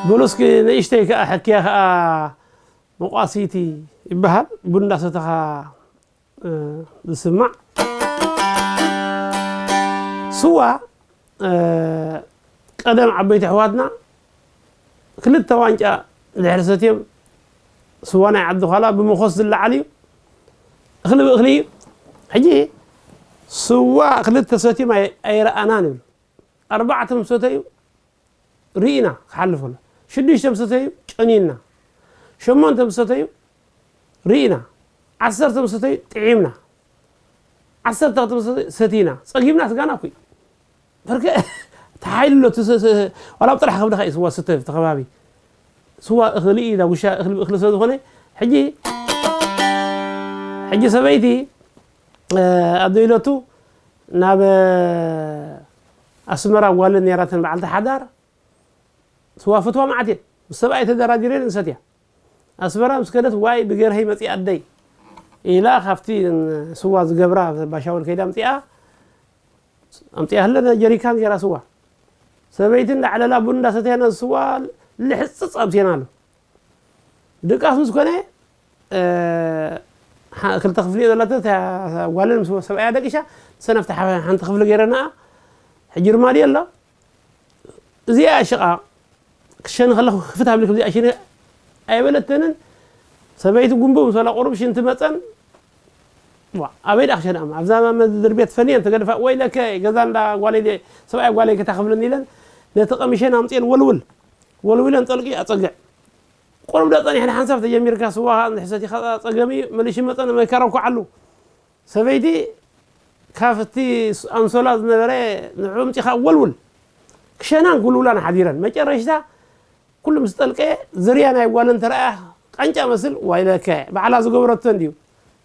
በሉ እስኪ ንእሽተይ ከኣ ሕክያ ከኣ መቋሲቲ ይበሃል። ቡን እንዳሰተኻ፣ እ፣ ዝስማዕ። ስዋ፣ እ፣ ቀደም ዓበይቲ ኣሕዋትና ክልተ ዋንጫ ድሕሪ ሰትዮም፣ ስዋ ናይ ዓዲ ዃላ ብመኾስ ዝለዓል እዩ። እኽሊ ብእኽሊ እዩ። ሕጂ ስዋ ክልተ ሰትዮም ኣይ-፣ ኣይረኣናን ይብሉ። ኣርባዕተ ምስ ሰተዩ ርኢና ክሓልፍ ከሎ፣ ሽዱሽተ ምስ ሰተዩ ጨኒና፣ ሸሞንተ ምስ ሰተዩ ርኢና፣ ዓሰርተ ምስ ሰተዩ ጥዒምና፣ ዓሰርተ ክልተ ምስ ሰተዩ ሰቲና፣ ጸጊብና ስጋና እኮ እዩ። በርከ ተሓይሉ ኣሎ፣ እቲ ስ-፣ ስ-፣ ዋላ ኣብ ጥራሕ ከብድኻ እዩ ስዋ ዝስተ፣ እቲ ከባቢ። ስዋ እኽሊ እዩ፣ ዳጉሻ እኽሊ ብእኽሊ ስለ ዝኾነ፣ ሕጂ፣ ሕጂ ሰበይቲ፣ እ፣ ኣዶ ኢለቱ ናብ፣ እ፣ ኣስመራ ጓል ነይራተን በዓልቲ ሓዳር፣ ስዋ ፈትዋ መዓት እየን። ምስ ሰብኣይ ተደራዲረን ንሰትያ። ኣስመራ ምስ ከደት፣ ዋይ ብገርሀይ መፂኣ ኣደይ ኢላ ካብቲ ስዋ ዝገብራ ባሻውል ከይዳ ኣምፂኣ፣ ኣምፂኣ ህለ ጀሪካን ገይራ ስዋ። ሰበይቲ እንዳዕለላ ቡን እንዳሰተያ ነዚ ስዋ ልሕፅፅ ኣምፅኤናሉ። ድቃስ ምስ ኮነ፣ እ፣ ሓ-፣ ክልተ ክፍሊ እየ ዘለቶ፣ እታ ጓለን ምስ ሰብኣያ ደቂሻ፣ ንሰን ኣብቲ ሓ-፣ ሓንቲ ክፍሊ ገይረናኣ። ሕጂ ድማ ድየ ኣሎ። እዚኣ ሽቓቕ ክሸኒ ከለኹ ክፍት ኣብሊኩ እዚኣ ሽኒ ኣይበለተንን። ሰበይቲ ጉንቡ ምስ በላ ቁሩብ ሽንቲ መጸን። ዋ፣ ኣበይ ደኣ ክሸንኣም? ኣብዛ መድር ቤት ፈንየን ተገድፋ። ወይለከ፣ ገዛ እንዳ ጓለይ ድየ፣ ሰብኣይ ጓለይ ከታኽብለኒ ኢለን ነቲ ቀሚሸን ኣምጽኤን ወልውል። ወልዊለን ጠልቂ ኣጸግዕ። ቁሩብ ዶ ጸኒሕና ሓንሳብ ተጀሚርካ ስዋ እንድሕር ሰቲኻ ጸገም እዩ፣ መሊሹ መጸን መይካ ረኳዓሉ። ሰበይቲ ካብቲ ኣንሶላ ዝነበረ ንዕኡ ኣምጺኻ ወልውል። ክሸናን ክውልውላን ሓዲረን። መጨረሽታ ኩሉ ምስ ጠልቀ ዝርያ ናይ ጓል እንተረኣያ ቃንጫ መስል ዋይለከ ባዕላ ዝገበረቶ እንድዩ።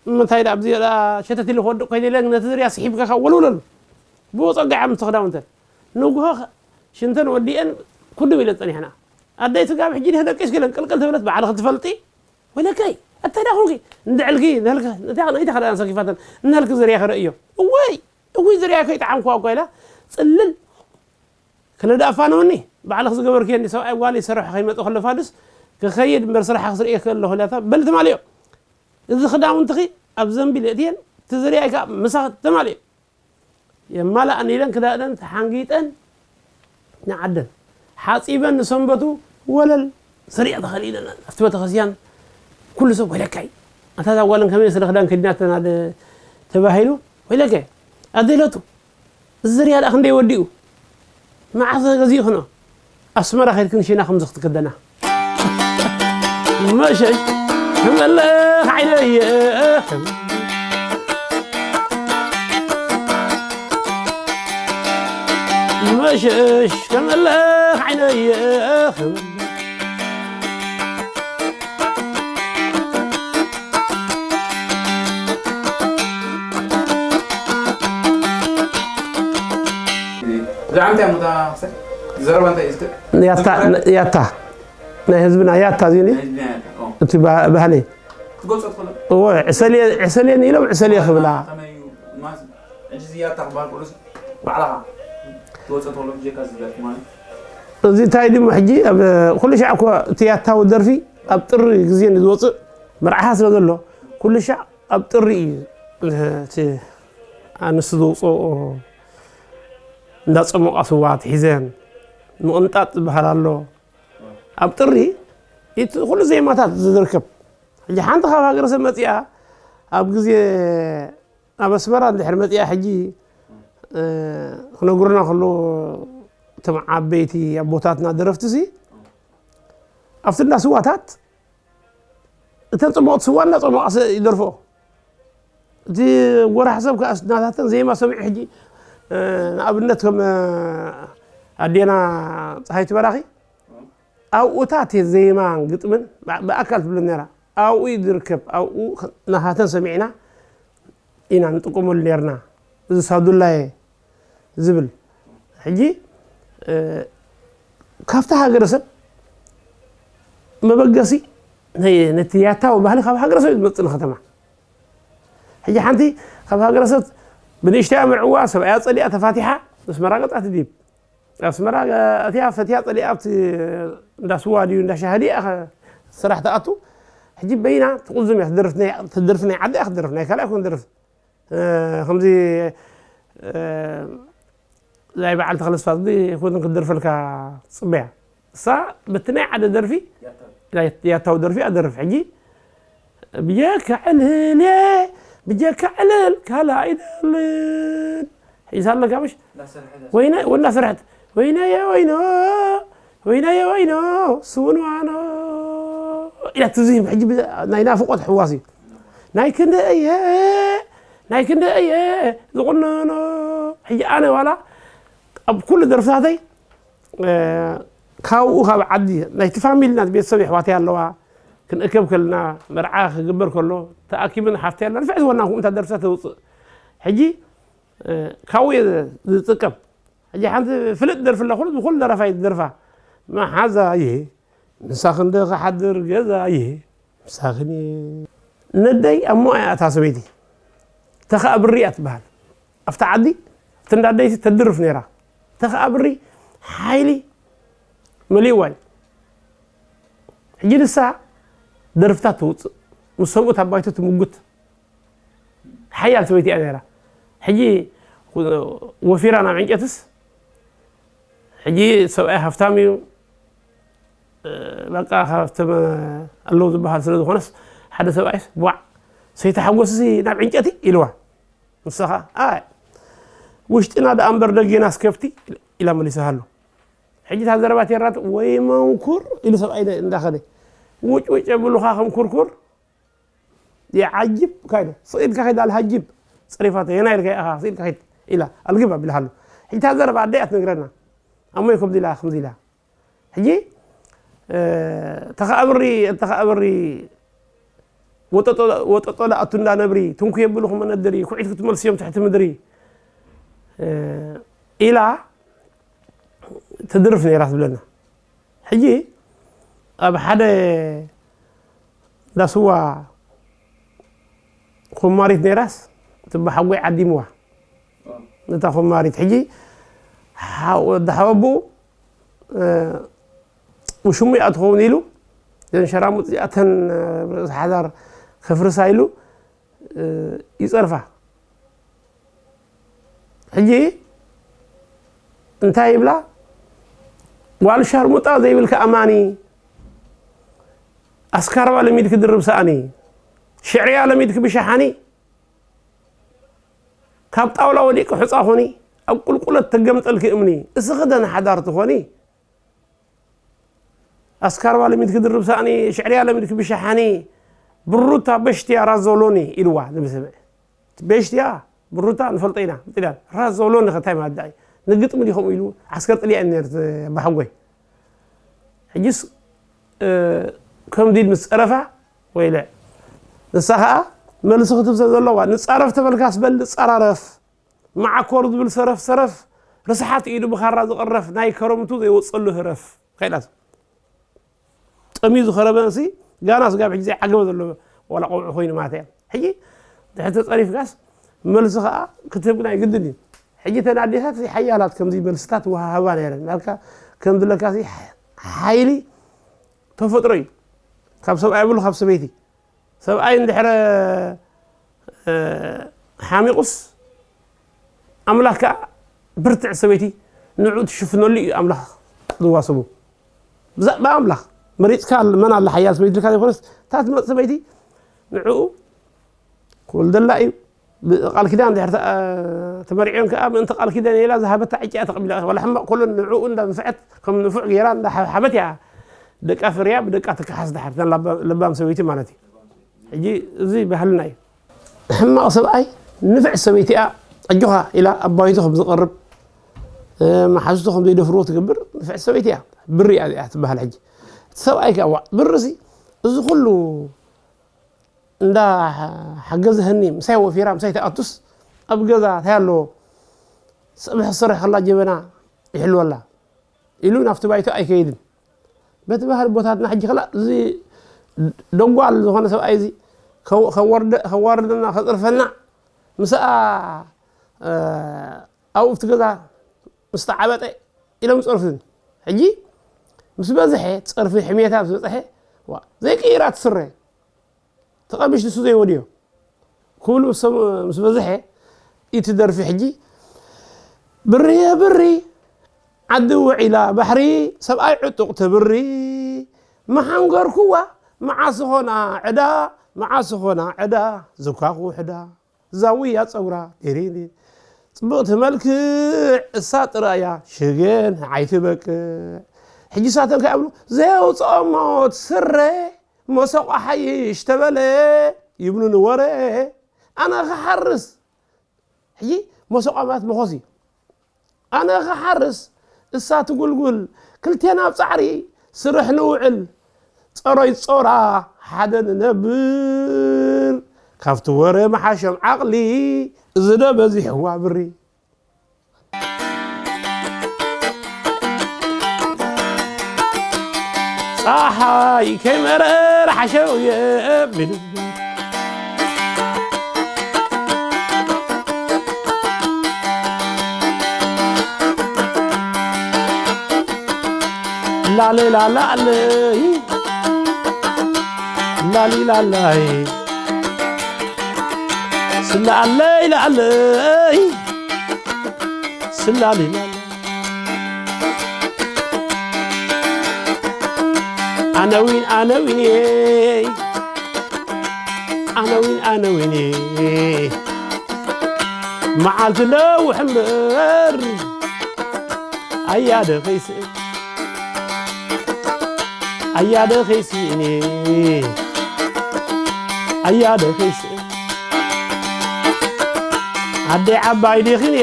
እምንታይ ደኣ ኣብዚ ደኣ ሸተት ኢሉ ክወድቕ ኮይነ ኢለ ነቲ ዝርያ ስሒብካ ካብ ወልውለሉ። ብኡ ጸግዐ ምስ ክዳውንተን። ንግሆ ሽንተን ወዲኤን ኩድም ኢለን ጸኒሕና። ኣደይ ስጋብ ሕጂ ድየ ደቂስኪ ኢለን ቅልቅል ተበለት ባዕልኺ ትፈልጢ። ወይለከይ፣ ኣታ ደኣ ኹንኪ፣ እንድዕልኪ፣ ነህልከ፣ ነታ፣ ነይታ ከደኣ ሰኪፋተን፣ ነህልኪ ዝርያ ከርእዮ። እወይ፣ እውይ ዝርያ ከይጠዓምኩዋ እኮ ኢላ፣ ጽልል። ክለ ደኣ ኣፋነውኒ፣ ባዕልኺ ዝገበርክዮ እንዲ ሰብኣይ ጓል ይሰርሖ ከይመጽእ ከሎ ፋዱስ፣ ክኸይድ እምበር ስራሓ ክስርእየኪ ኣለኹ ኢላታ፣ በል ትማልዮ። እዚ ክዳውንትኺ ኣብ ዘንቢል እእትየን፣ እቲ ዝርያይ ከኣ ምሳኺ ተማልዮ። የማልኣን ኢለን ክዳነን ተሓንጊጠን ንዓደን ሓጺበን ንሰንበቱ ወለል ስሪዕ ተኸሊለን ኣብቲ ቤተክርስትያን ኩሉ ሰብ ወይለካይ ኣታ እዛ ጓልን ከመይ ስለ ክዳን ከዲናተና ደ-፣ ተባሂሉ ወይለካይ ኣደለቱ እዚ ዝርያ ደኣ ክንደይ ወዲኡ መዓስ ገዚኡ ክኖ ኣስመራ ከይድክን ሽና ከምዚ ክትክደና መሸሽ ክመልኽ ዓይነየ መሸሽ ከመለኽ ዓይነየ ብዛዕባ እንታይ እሞ እታ ክሳይ? ዘረባ እንታይ እዩ ዝብል? ያታ፣ ያታ። ናይ ህዝብና ያታ እዚ ናይ ህዝብና ያታ፣ ኦ። እቲ ባ-፣ ባህሊ። ክትገልጾ ትኽእሎ? እወ፣ ዕሰልየ፣ ዕሰልየኒ ኢሎም ዕሰልየ ክብላ። ከመይ እዩ? ማስ-፣ ሕጂ እዚ ያታ ክበሃል ከሎስ ባዕልኻ ክትገልጾ ትኽእሎ ብጀካ እዚ ደርፊ ማለት? እዚ እንታይ ድሞ ሕጂ ኣብ ኩሉ ሻዕ እኮ እቲ ያታዊ ደርፊ ኣብ ጥሪ ግዜ ንዝወጽእ መርዓኻ ስለ ዘሎ ኩሉ ሻዕ ኣብ ጥሪ እዩ እቲ ኣንስቲ ዘውፅኦ እንዳፀሞቓ ስዋ ትሒዘን ምቕንጣጥ ዝበሃል ኣሎ። ኣብ ጥሪ እቲ ኩሉ ዜማታት ዝርከብ ሕጂ ሓንቲ ካብ ሃገረሰብ መፂኣ ኣብ ግዜ ኣብ ኣስመራ እንድሕር መፂኣ ሕጂ እ፣ ክነግሩና ከለዉ እቶም ዓበይቲ ኣቦታትና ደረፍቲ ሲ ኣብቲ እንዳ ስዋታት እተን ጽቡቕቲ ስዋ እናጸሞቓ ሰ-፣ ይደርፍኦ። እቲ ጎራሕ ሰብ ከኣ ናታተን ዜማ ሰሚዑ ሕጂ፣ እ፣ ንኣብነት ከም፣ እ፣ ኣዴና ጸሃይቲ በራኺ፣ ኣብኡታት ዜማን ግጥምን ብ-፣ ብኣካል ትብለን ነይራ። ኣብኡ እዩ ዝርከብ። ኣብኡ ናታተን ሰሚዕና ኢና ንጥቀመሉ ነይርና። እዚ ሳዱላየ ዝብል። ሕጂ፣ እ፣ ካብቲ ሃገረሰብ መበገሲ ናይ፣ ነቲ ያታዊ ባህሊ ካብ ሃገረሰብ እዩ ዝመጽእ ንከተማ። ሕጂ ሓንቲ ካብ ሃገረሰብ ብንእሽተያ መርዕዋ፣ ሰብኣያ ጸሊኣ ተፋቲሓ፣ ምስ መራገጻ ትድይብ። ኣስመራ እቲያ ፈትያ ጸሊኣ ኣብቲ እንዳ ስዋ ድዩ እንዳ ሻሂ ድያ ስራሕ ትኣቱ። ሕጂ በይና ትቕዝም እያ ትደርፍ፣ ናይ ትደርፍ ናይ ዓዲ እያ ክትደርፍ፣ ናይ ካልእ ኣይኮን ደርፍ። እ፣ ከምዚ እ፣ ናይ በዓል ተኽለ ስፋት ዲ ኮትን ክትደርፈልካ ትጽበያ። እሳ በቲ ናይ ዓዲ ደርፊ ያታው ደርፊ ኣደርፍ። ሕጂ ብጀካ ዕልል እየ፣ ብጀካ ዕልል ካልእ ኣይደልን። ሒዛ ኣለካ ምሽ? ወይነ ወና ስርሕት ወይነየ ወይኖ፣ ወይነየ ወይኖ፣ ስውንዋኖ ኢላ ትዝህም። ሕጂ ብዛ-፣ ናይ ናፍቆት ሕዋስ እዩ። ናይ ክንደየ፣ ናይ ክንደየ ዝቑነኖ። ሕጂ ኣነ ዋላ ኣብ ኩሉ ደርፍታተይ፣ እ፣ ካብኡ ካብ ዓዲ ናይቲ ፋሚሊ ናት ቤተሰብ የሕዋተይ ኣለዋ። ክንእከብ ከልና መርዓ ክግበር ከሎ ተኣኪብን ሓፍተይ ኣለዋ። ንፍዕ ዝወና ከምኡ እንታይ ደርፍታት ተውፅእ። ሕጂ፣ እ፣ ካብኡ እየ ዝጥቀም። ሕጂ ሓንቲ ፍልጥ ደርፊ ኣላ፣ ኩሉ፣ ብኩሉ ደራፋይ ዝደርፋ። መሓዛየ፣ ምሳኺ እንደ ክሓድር ገዛየ፣ ምሳኺ እየ። ነደይ ኣብ ሞያ እታ ሰበይቲ ተኸኣ ብሪ እያ ትበሃል። ኣብታ ዓዲ፣ ኣብቲ እንዳ ደይቲ ተድርፍ ነይራ። ተኸኣ ብሪ ሓይሊ መሊእዋ እዩ። ሕጂ ንሳ ደርፍታት ተውፅእ፣ ምስ ሰብኡት ኣብ ባይቶ ትምጉት። ሓያል ሰበይቲ እያ ነይራ። ሕጂ ወፊራ ናብ ዕንጨትስ፣ ሕጂ ሰብኣይ ሃፍታም እዩ። እ፣ በቃ ካብቶም ኣለዉ ዝበሃል ስለ ዝኾነስ፣ ሓደ ሰብኣይስ፣ "ዋዕ፣ ሰይቲ ሓጎስሲ ናብ ዕንጨቲ?" ኢልዋ። ንሳ ኸኣ፣ "ኣይ፣ ውሽጥና ደኣ እምበር ደጌናስ ከፍቲ?" ኢላ መሊሳሃሉ። ሕጂ እታ ዘረባ ቴራቶ፣ "ወይ መንኩር" ኢሉ ሰብኣይ እንዳኸደ፣ ውጭ ውጭ የብሉኻ ከም ኩርኩር። ይዓጅብ ካይደ፣ ስቕ ኢልካ ከይድ ኣልሃጅብ። ጸሪፋቶ፣ "የናይ ኢልካ ኢኻ፣ ስቕ ኢልካ ከይድ" ኢላ፣ ኣልግብ ኣቢላሃሉ። ሕጂ እታ ዘረባ ኣደ እያ ትነግረና። ኣሞይ ከምዚ ኢላ፣ ከምዚ ኢላ። ሕጂ፣ እ፣ ተኸኣብሪ፣ ተኸኣብሪ፣ ወጠጦ፣ ወጠጦ ለኣቱ እንዳ ነብሪ፣ ትንኩ የብልኹም መነድሪ፣ ኩዒት ክትመልስዮም ትሕቲ ምድሪ፣ እ፣ ኢላ ትድርፍ ነይራ ትብለና። ሕጂ ኣብ ሓደ ዳስዋ ኮማሪት ነይራስ፣ እቲ ብሓጎይ ዓዲምዋ። ነታ ኮማሪት ሕጂ ሓ-፣ ወዲ ሓወቦኡ፣ እ፣ ውሽሙ እያ ትኸውን ኢሉ፣ እዘን ሸራሙጥ እዚኣተን፣ እ፣ ርእሲ ሓዳር ከፍርሳ ኢሉ፣ እ፣ ይጸርፋ። ሕጂ እንታይ ይብላ? ጓል ሻርሙጣ ዘይብልካ ኣማኒ፣ ኣስካርባ ለሚድኪ ድርብ ሰኣኒ፣ ሽዕርያ ለሚድኪ ብሸሓኒ፣ ካብ ጣውላ ወዲቂ ሑጻ ኾኒ፣ ኣብ ቁልቁለት ተገምጠልኪ እምኒ፣ እስኺ ደን ሓዳር ትኾኒ፣ ኣስካርባ ለሚድኪ ድርብ ሰኣኒ፣ ሽዕርያ ለሚድኪ ብሸሓኒ፣ ብሩታ በሽትያ ራዞሎኒ ኢልዋ ንብስምዕ። በሽትያ ብሩታ ንፈልጦ ኢና፣ ብጥልያን ራዞሎኒ ከ እንታይ ማለት ደኣ እዩ? ንግጥሚ ድዩ ከምኡ ኢሉ? ዓስከር ጥልያን ነይሩ እቲ ኣባሓጎይ። ሕጂስ፣ እ፣ ከም ዲድ ምስ ጸረፋ፣ ወይለ። ንሳ ኸኣ መልሲ ክትብ ስለ ዘለዋ፣ ንጻረፍ ተበልካስ በል ንጻራረፍ። መዓኮር ዝብል ሰረፍ ሰረፍ፣ ርስሓት ኢዱ ብኻራ ዝቕረፍ፣ ናይ ከረምቱ ዘይወጸሉ ህረፍ። ከይዳስ። ጠምዩ ዝኸረበ እንሲ፣ ጋና ስጋብ ሕጂ ዘይዓገበ ዘሎ፣ ዋላ ቆውዒ ኮይኑ ማለት እያ። ሕጂ፣ ድሕሪ ተጸሪፍካስ፣ መልሲ ኸኣ ክትህብ ናይ ግድን እዩ። ሕጂ፣ እተን ኣዴታት ሓያላት ከምዚ መልስታት ወሃሃባ ነይረን። ናልካ ከም ዝለካ ሲ፣ ሓይሊ ተፈጥሮ እዩ። ካብ ሰብኣይ ብሉ፣ ካብ ሰበይቲ። ሰብኣይ እንድሕረ፣ እ፣ ሓሚቑስ፣ ኣምላኽ ከኣ ብርትዕ ሰበይቲ ንዕኡ ትሽፍነሉ እዩ ኣምላኽ ዝዋስቡ። ብዛዕባ ኣምላኽ መሪጽካ መን ኣላ ሓያል ሰበይቲ ኢልካ ዘይኮነስ፣ እታ ትመጽእ ሰበይቲ ንዕኡ ክወልደላ እዩ። ብቃል ኪዳን ድሕር ተኣ-፣ ተመርዕዮን ከኣ ምእንቲ ቃል ኪዳን ኢላ ዝሃበታ ዕጫ እያ ተቐቢላ። ዋላ ሕማቕ ኮሎን ንዕኡ እንዳ ዝንፍዐት ከም ንፉዕ ገይራ እንዳ ሓብሓበት እያ ደቃ ፍርያ ብደቃ ትከሓስ ድሓር። እተን ለባ-፣ ለባም ሰበይቲ ማለት እዩ። ሕጂ እዚ ባህልና እዩ። ሕማቕ ሰብኣይ ንፍዕ ሰበይቲ እያ ኣጆኻ ኢላ ኣባይቱ ከም ዝቐርብ፣ እ፣ መሓዙቱ ከም ዘይደፍርዎ ትገብር ንፍዕ ሰበይቲ እያ። ብሪ እያ እዚኣ ትበሃል። ሕጂ እቲ ሰብኣይ ከኣ ዋእ ብርሲ እዚ ኩሉ እንዳ ሓገዘህኒ ምሳይ ወፊራ ምሳይ ትኣቱስ ኣብ ገዛ እንታይ ኣለዎ? ጸብሒ ትሰርሕ ከላ ጀበና ይሕልወላ ኢሉ ናብቲ ባይቶ ኣይከይድን። በቲ ባህሊ ቦታትና ሕጂ ከላ እዚ ደጓል ዝኾነ ሰብኣይ እዚ ከው-፣ ከወርደ-፣ ከዋርደና ከጽርፈና ምስኣ፣ እ፣ ኣብኡ ኣብቲ ገዛ ምስ ተዓበጠ ኢሎም ጸርፉኒ። ሕጂ ምስ በዝሐ ጸርፊ ሕሜታ ምስ በዝሐ፣ ዋ፣ ዘይቅይራ ትስረ። ተቐሚሽ ንሱ ዘይወድዮ ክብሉ ምስ ሰም-፣ ምስ በዝሐ፣ እቲ ደርፊ ሕጂ፣ ብርየ ብሪ፣ ዓዲ ውዒላ ባሕሪ፣ ሰብኣይ ዕጡቕ ተብሪ፣ መሓንገርኩዋ፣ መዓስ ኾና ዕዳ፣ መዓስ ኾና ዕዳ፣ ዝኳኹ ሕዳ፣ ዛውያ ጸጉራ፣ ዲሪዲ፣ ጽብቕቲ መልክዕ፣ እሳ ጥራያ፣ ሽግን፣ ዓይትበቅዕ። ሕጂ ሳተን ከይኣብሉ፣ ዘየውፅኦ ሞት ስረ፣ መሰቋ ሓይሽ ተበለ፣ ይብሉኒ ወረ። ኣነ ክሓርስ፣ ሕጂ መሰቋ ማለት መኾስ እዩ። ኣነ ክሓርስ፣ እሳ ትጉልጉል፣ ክልቴና ኣብ ጻዕሪ፣ ስርሕ ንውዕል፣ ጸሮይ ጾራ፣ ሓደ ንነብር። ካብቲ ወረ መሓሸም ዓቕሊ፣ እዚ ዶ በዚሕዋ ብሪ። ጸሓይ ከይመረር ሓሸው የቢሉ። ላሌ ላላ ኣለይ፣ ላሊ ላላይ፣ ስላ ኣለይ ላለይ፣ ስላሊ ላላ። ኣነ ዊን፣ ኣነ ዊን፣ ኣነ ዊን፣ ኣነ ዊን፣ መዓልቲ ነውሕ እምበር፣ ኣያደ ከይስእን፣ ኣያደ ከይስእን፣ ኣያደ ከይስእን። ኣደይ ዓባይ ዲኽን፣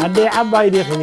ኣደይ ዓባይ ዲኽን፣